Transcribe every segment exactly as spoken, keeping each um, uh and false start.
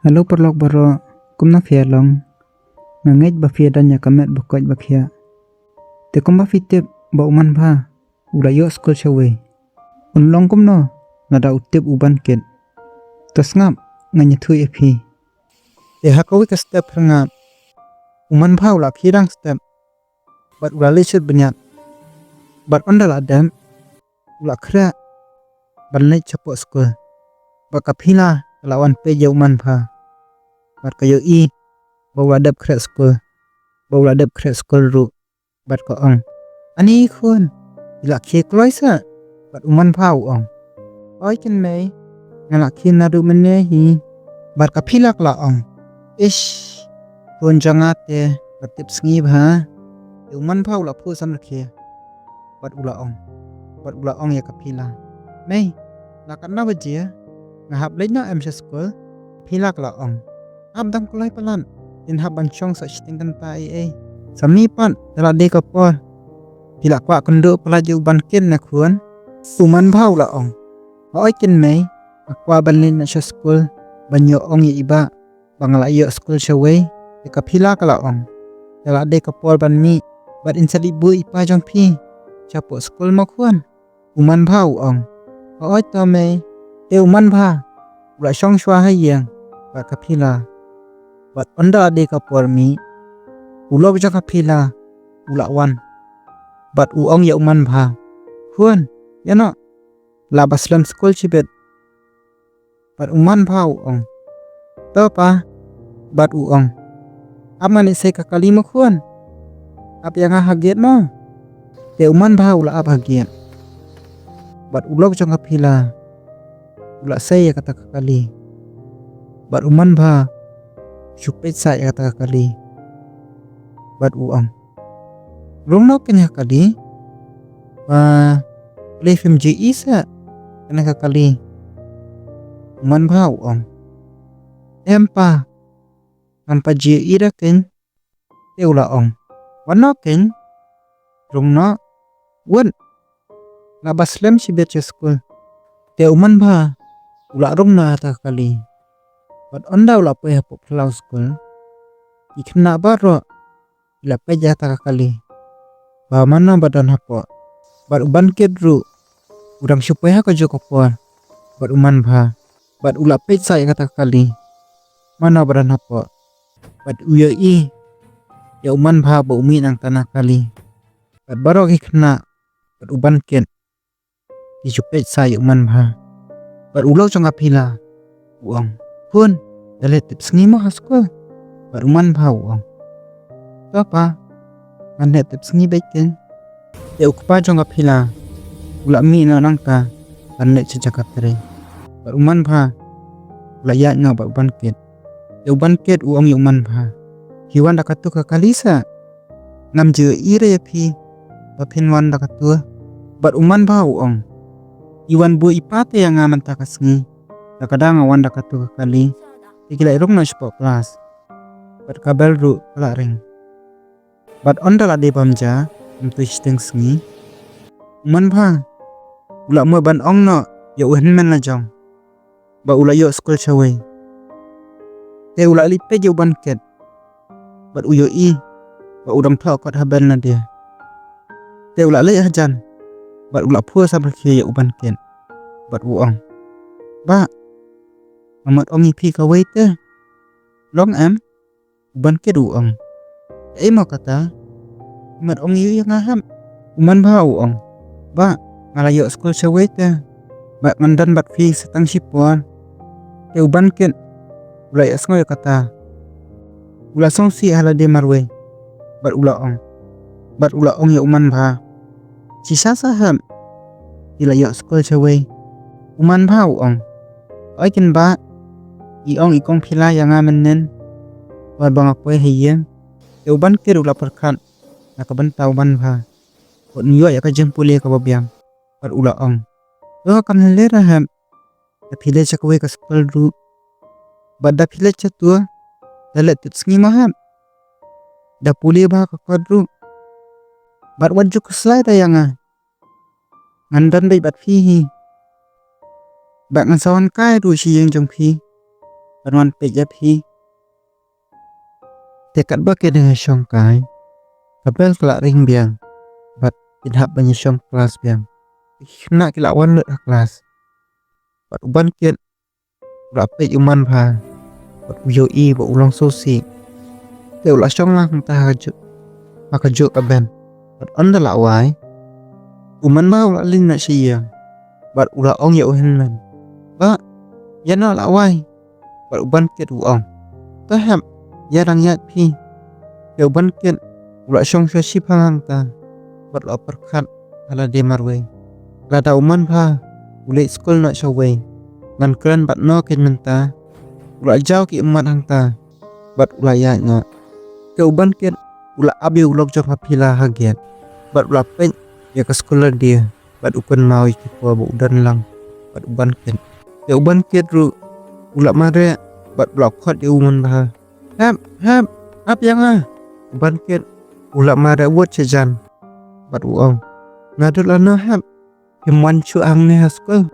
Hello paralok baroh, kumno phi ïa long? Nga ngeit ba phi ïa don ïa ka met ba koit ba khiah. Te kumba phi tip ba u Manbha u la ïoh skul shawei, un long kumno lada u tip u Bankit? To sngap, ngan ïathuh ïa phi. Te ha kawei ka step phyrngat, u Manbha u la khie dang step bad u la leit shit bniat. Bad ynda la dep, u la khreh ban leit shapoh skul. Bad ka Phila ka la wan peit ïa u Manbha bad ka ïohi ba u la dep khreh skul, ba u la dep khreh skul ruh. Bad ka ong, "Ani khun, phi la khie kloi sa?" Bad u Manbha u ong, "Oi kynmaw, nga la khie naduh mynne hi." Bad ka Phila ka la ong, "Ish, khun jong nga te, ka tip sngi bha." Te u Manbha u la phuh samrkhie bad u la ong, bad u la ong ïa ka Phila, "Mei, la katno baje? Nga hap leit noh em sha skul?" Phila ka la ong, "Hap dang kloi palat, phin hap ban shong sa shiteng kynta ei ei. Sa mih pat, da la dei ka por. Phi la kwah kynduh palat ïa u Bankit ne khun?" U Manbha u la ong, "Hooid kynmaw, nga kwah ban leit noh sha skul ban ïoh ong ïa i bah ba nga la ïoh skul shawei." Te ka Phila ka la ong, "Da la dei ka por ban mih, bad yn sa leit buh i pa jong phi shapoh skul mo khun." U Manbha u ong, "Hooid to mei." Te u Manbha u la shong shuwa ha ïing bad ka Phila. Bad ynda la dei ka por mih, u lok jong ka Phila u la wan bad u ong ïa u Manbha, "Khun, ïa noh, la ba slem skul shibit." Bad u Manbha u ong, "To pa." Bad u ong, "Ap ngan ïa sei ka kali mo khun. Ap ïa nga ha gate mo." Te u Manbha u la ap ha gate. Bad u lok jong ka Phila u la sei ïa kata ka kali. Bad u Manbha u shu peit sa ïa kata ka kali. Bad u ong, "Rung noh kane ka kali. Ba lei phim ju ïohi sa kane ka kali?" U Manbha u ong, "Em pa, ngam pat ju ïohi da keiñ." Te u la ong, "Wan noh keiñ, rung noh. Wat, la ba slem shibit sha skul." Te u Manbha u la rung noh ha kata ka kali. Bad ynda u la poi hapoh phyllaw skul, ki khynnah baroh ki la peit ïa kata ka kali ba mano ba don hapoh. Bad u Bankit ruh u dang shu poi ha kajuh ka por bad u Manbha. Bad u la peit sa ïa kata ka kali, mano ba don hapoh. Bad u ïohi ïa u Manbha ba u mih nangta na kali. Bad baroh ki khynnah bad u Bankit ki ju peit sa ïa u Manbha. Bad u lok jong ka Phila u ong, "Khun, da leit tip sngi mo ha skul?" Bad u Manbha u ong, "To pa, ngan leit tip sngi beit keiñ." Te u kpa jong ka Phila u la mih noh nangta ban leit sha jaka trei. Bad u Manbha u la ïaid noh bad u Bankit. Te u Bankit u ong ïa u Manbha, "Phi wan da katu ka kali sa? Ngam ju ïohi re ïa phi ba phin wan da katu." Bad u Manbha u ong, "I wan buh i pa te ïa nga mynta ka sngi. Da kata nga wan da katu ka kali." Te ki la rung noh shapoh klas. Bad ka bell ruh ka la ring. Bad ynda la dei bam ja, kumto shiteng sngi, u Manbha u la mut ban ong noh ïa u hynmen la jong ba u la ïoh skul shawei. Te u la leit peit ïa u Bankit bad u ïohi ba u dang thoh kot ha bell na die. Te u la leit hajan bad u la phuh samrkhie ïa u Bankit bad u ong, "Bah, nga mut ong ïa phi kawei te. Long em?" U Bankit u ong, "Kaei mo kata? Mut ong ïa nga hep." U Manbha u ong, "Bah, nga la ïoh skul shawei te. Bah, ngan don bad phi sa tang shipor." Te u Bankit u la ïohsngew ïa kata. U la sngewsih ha lade marwei bad u la ong, bad u la ong ïa u Manbha, "Shisha sa hep, phi la ïoh skul shawei?" U Manbha u ong, "Oi keiñ bah, i ong i kong Phila ïa nga mynnin Bad ba nga poi ha ïing, te u Bankit u la pyrkhat na ka bynta u Manbha. Bad un ïoh ïa ka jingpule kaba biang. Bad u la ong, to kam leh leh ra hep. Da phi leit sha kawei ka skul ruh. Bad da phi leit sha tu, da leit tip sngi ma hep. Da pule bha ka kot ruh. Bad wat ju khuslai da ïa nga. Ngan don beit bad phi hi. Bad ngan sa wan kai ruh sha ïing jong phi. Ban wan peit ïa phi. Te katba ki dang ïashong kai, ka bell ka la ring biang. Bad ki hap ban ïashong klas biang. Ki khynnah ki la wan lut ha klas. Bad u Bankit u la peit u Manbha. Bad u ïohi ba u long sngewsih. Te u la shong lang hangta ha kajuh, ha kajuh ka bench. Bad ynda la wai, u Manbha u la leit noh sha ïing. Bad u la ong ïa u hynmen, bah, ïa noh la wai. Bad u Bankit u ong, to hep, ïa dang ïaid phi. Te u Bankit u la shong sha shipang hangta. Bad u la pyrkhat ha lade marwei, lada u Manbha u leit skul noh shawei, ngan kren bad no kein mynta. U la jaw ki ummat hangta. Bad u la ïaid noh. Te u Bankit u la ap ïa u lok jong ka phila ha gate. Bad u la peit ïa ka skul lade. Bad u kynmaw ïa ki por ba u don lang bad u Bankit. Te u Bankit ruh u la mareh bad u la khot ïa u Manbha, hep, hep, ap ïa nga. U Bankit u la mareh wut sha jan. Bad u ong, nga dei lano hep, phim wan shuh hangne ha skul.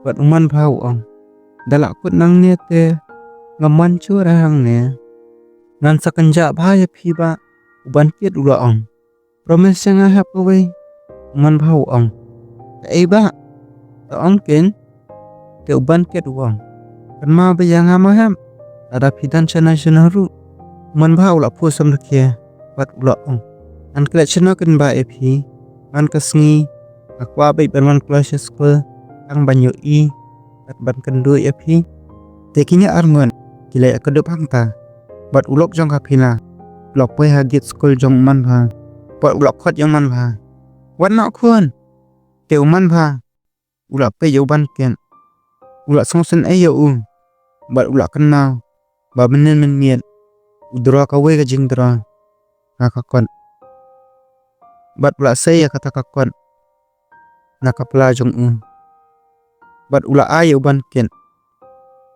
Bad u Manbha u ong, da la kut nangne te ngam wan shuh re hangne. Ngan sa kynjah bha ïa phi bah. U Bankit u la ong, promise ïa nga hep kawei. U Manbha u ong, kaei bah? To ong kein. Te u Bankit u ong, kynmaw beit ïa nga mo hep, lada phi don shano shano ruh. U Manbha u la phuh samrkhie bad u la ong, ngan klet shano kein bah ïa phi. Man ka sngi nga kwah beit ban wan kloi sha skul tang ban ïohi bad ban kynduh ïa phi. Te kine arngut ki la ïakdup hangta. Bad u lok jong ka phila u la poi ha gate skul jong u Manbha. Bad u la khot ïa u Manbha, wan noh khun. Te u Manbha u la peit ïa u Bankit. U la sngewsynei ïa u. Bad u la kynmaw ba mynnin mynmiet u draw kawei ka jingdraw ha ka kot. Bad u la sei ïa kata ka kot na ka pla jong u. Bad u la ai ïa u Bankit.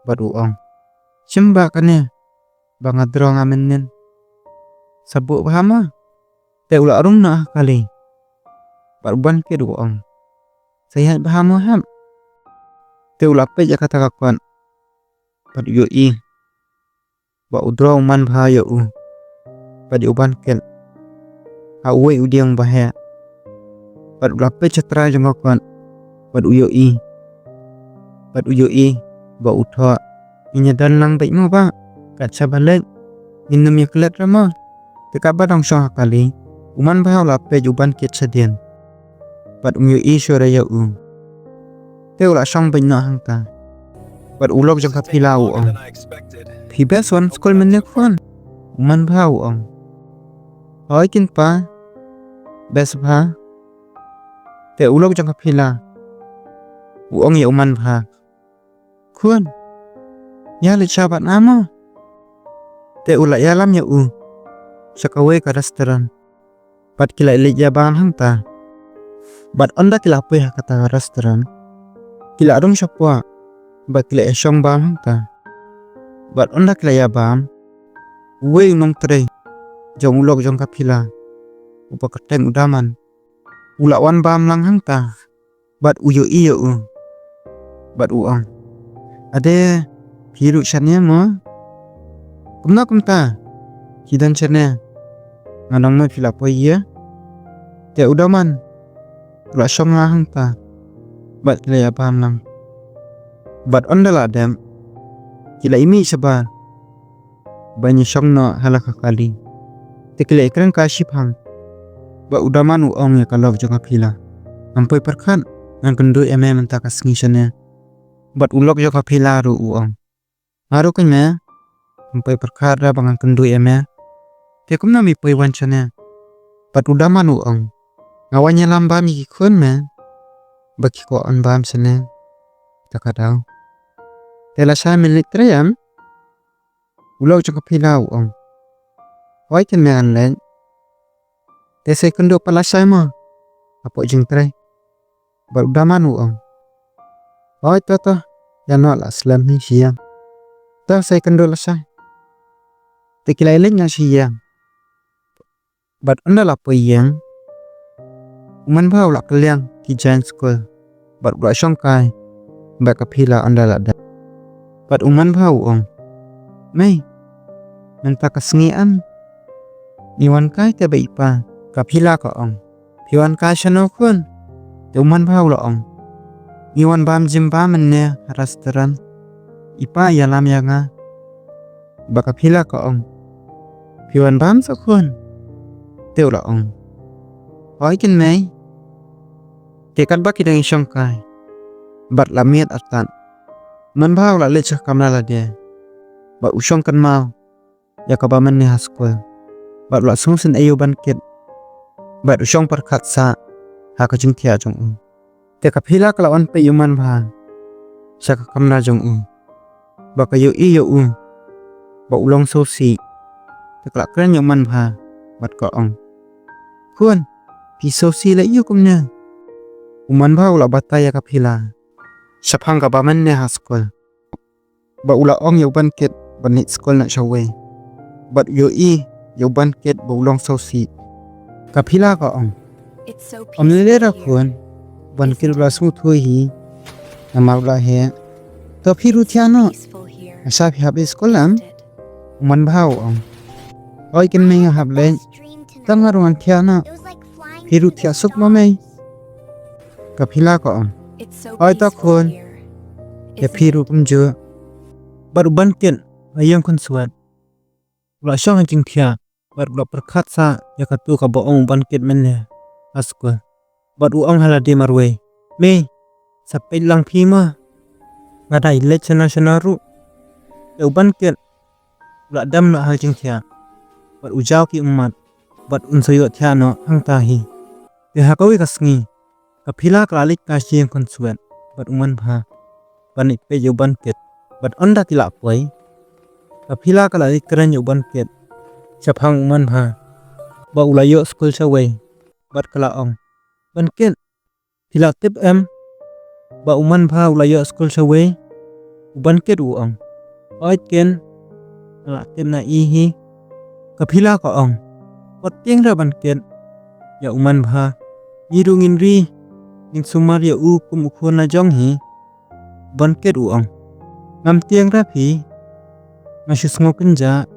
Bad u ong, shim bah kane ba nga draw nga mynnin. Sa buh bha mo. Te u la rung noh ha kali. Bad u Bankit u ong, sa ïaid bha mo hep. Te u la peit ïa kata ka kot. Bad u ïohi ba u draw u Manbha ïa u bad ïa u Bankit ha uwei u dieng ba heh. Bad u la peit sha trai jong ka kot bad u ïohi. Bad u ïohi ba u thoh, ngin ïa don lang beit mo bah, kat shaba leit ngin ym ïa klet re mo. Te katba dang shong ha kali, u Manbha u la peit u Bankit shadien. Bad um ïohi shuh re ïa u. Te u la shong beit noh hangta. Bad u lok jong ka phila u ong, phi best wan skul mynne khun? U Manbha u ong, hoi kynpa, best bha. Te u lok jong ka phila u ong ïa u Manbha, khun, ïa leit sha bad nga mo. Te u la ïalam ïa u sha kawei ka restaurant. Bad ki la leit ïa bam hangta. Bad ynda ki la poi ha kata ka restaurant, ki la rung shapoh bad ki la ïa shong bam hangta. Bad ynda ki la ïa bam, uwei u nongtrei jong u lok jong ka phila, uba kyrteng u Daman, u la wan bam lang hangta. Bad u ïohi ïa u. Bad u ong, ade, phi ruh shane mo? Kumno kumta? Phi don shane? Nga ong mo phi la poi ïa. Te u Daman u la shong lang hangta. Bad ki la ïa bam lang. Bad ynda la dep, ki la ïa mih shabar ban ïa shong noh ha la ka kali. Te ki la ïa kren kai shipang. Bad u Daman u ong ïa ka lok jong ka phila, ngam poi pyrkhat ngan kynduh ïa me mynta ka sngi shane. Bad u lok jong ka phila ruh u ong, nga ruh keiñ me, ngam poi pyrkhat re ba ngan kynduh ïa me. Te kumno me poi wan shane? Bad u Daman u ong, nga wan ïalam bam ïa ki khun me ba ki kwah wan bam shane. Ta ka daw te lashai men leit trei em? U lok jong ka phila u ong, Hoi kin me ngan leit. Te sa ïakynduh pat lashai mo. Hapoh jingtrei. Bad u Daman u ong. Hoi to to. Ïa noh la slem hi shi ïing. To sa ïakynduh lashai. Te ki la ïaleit noh shi ïing. Bad ynda la poi ïing, u Manbha u la kylliang ki jaiñ skul. Bad u la shongkai bad ka Phila ynda la dep. Bad u Manbha u ong. Mei, mynta ka sngi em. Ngi wan kai te bad i pa. Ka Phila ka ong. Phi wan kai shano khun? Te u Manbha u la ong. Ngi wan bam jim bam mynne ha restaurant. I pa ïalam ïa nga. Bad ka Phila ka ong. Phi wan bam sa khun? Te u la ong. Hoi kin mei. Te katba ki dang ïashongkai. Bad la miet artat. Manbha u la leit sha kamra lade. Bad u shong kynmaw. Ïa kaba mynne ha skul. Bad u la sngewsynei ïa u Bankit. Bad u shong pyrkhat sah. Ha ka jingthiah jong u. Te ka Phila ka la wan peit ïa u Manbha. Sha ka kamra jong u. Bad ka ïohi ïa u. Bad u long sngewsih. Te ka la kren ïa u Manbha. Bad ka ong. Khun, phi sngewsih leh ïa u kumne. U Manbha u la batai ïa ka Phila. Shaphang kaba mynne ha skul. Bad u la ong ïa u Bankit ban leit skul noh shawei. Bad u ïohi ïa u Bankit ba u long sngewsih. Ka Phila ka ong. Ym lei lei ruh khun. U Bankit u la sngewthuh hi. Namar u la heh. To phi ruh thiah noh. Asa phi hap leit skul em? U Manbha u ong. Hoi kin mei nga hap leit. Tang nga ruh ngan thiah noh. Phi ruh thiah suk mo mei. Ka Phila ka ong. Hoi to khun. Ïa phi ruh kumjuh. Bad u Bankit ha ïing khunswet. U la shong ha jingthiah. Bad u la pyrkhat sah ïa katu kaba ong u Bankit mynne ha skul. Bad u ong ha lade marwei. Mei, sa peit lang phi mo. Nga dei leit shano shano ruh. Te u Bankit u la dem noh ha jingthiah. Bad u jaw ki ummat. Bad un sa ïoh thiah noh hangta hi. Te ha kawei ka sngi. Ka Phila ka la leit kai sha ïing khunswet. Bad u Manbha. Ban leit peit ïa u Bankit. Bad ynda ki la poi. Ka Phila ka la leit kren ïa u Bankit. Shaphang u Manbha. Ba u la ïoh skul shawei. Bad ka la ong. Bankit. Phi la tip em. Ba u Manbha u la ïoh skul shawei. U Bankit u ong. Hooid ken. Nga la tip na i hi. Ka Phila ka ong. Wat tieng re Bankit. Ïa u Manbha. Ngi ruh ngin ri. Ngin sumar ïa u kum u khun la jong hi. U Bankit u ong. Ngam tieng re phi. Nga shu sngew kynjah.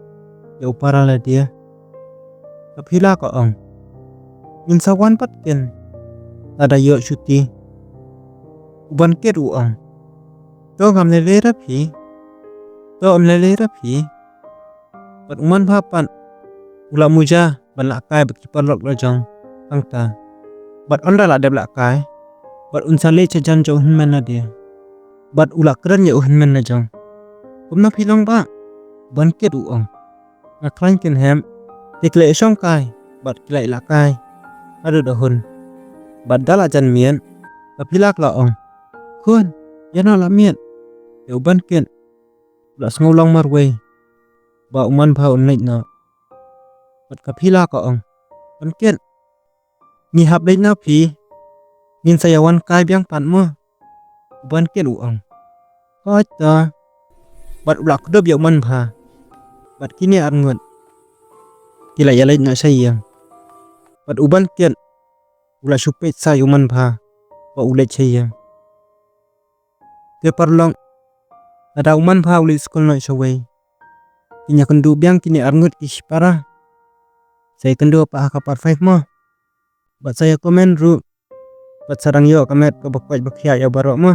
Ïa u para lade. Ka Phila ka ong. Ngin sa wan pat ken. Lada ïoh shuti. U Bankit u ong. To ngam lei lei re phi. To ym lei lei re phi. Bad u Manbha pat. U la muja ban lah kai bad ki paralok la jong. Hangta. Bad ynda la dep lah kai. Bad un sa leit sha jan jong u hynmen lade. Bad u la kren ïa u hynmen la jong. Kumno phi long bah? U Bankit u ong. Nga khlaiñ kynhep. Te ki la ïashongkai. Bad ki la ïalahkai. Haduh da hun. Bad da la jan miet. Ka Phila ka la ong. Khun. Ïa noh la miet. Te u Bankit. U la sngew long marwei. Ba u Manbha un leit noh. Bad ka Phila ka ong. Bankit. Ngi hap leit noh phi. Ngin sa ïa wan kai biang pat mo. U Bankit u ong. Hooid to. Bad u la kdup ïa u Manbha. Bad kine arngut. Ki la ïa leit noh sha ïing. Bad u Bankit. U la shu peit sah ïa u Manbha. Ba u leit sha ïing. Te paralok. Lada u Manbha u leit skul noh shawei. Kin ïa kynduh biang kine arngut ki shipara. Sa ïa kynduh pat ha ka part five mo. Bad sa ïa comment ruh. Bad sa dang ïoh ka met kaba koit ba khiah ïa baroh mo.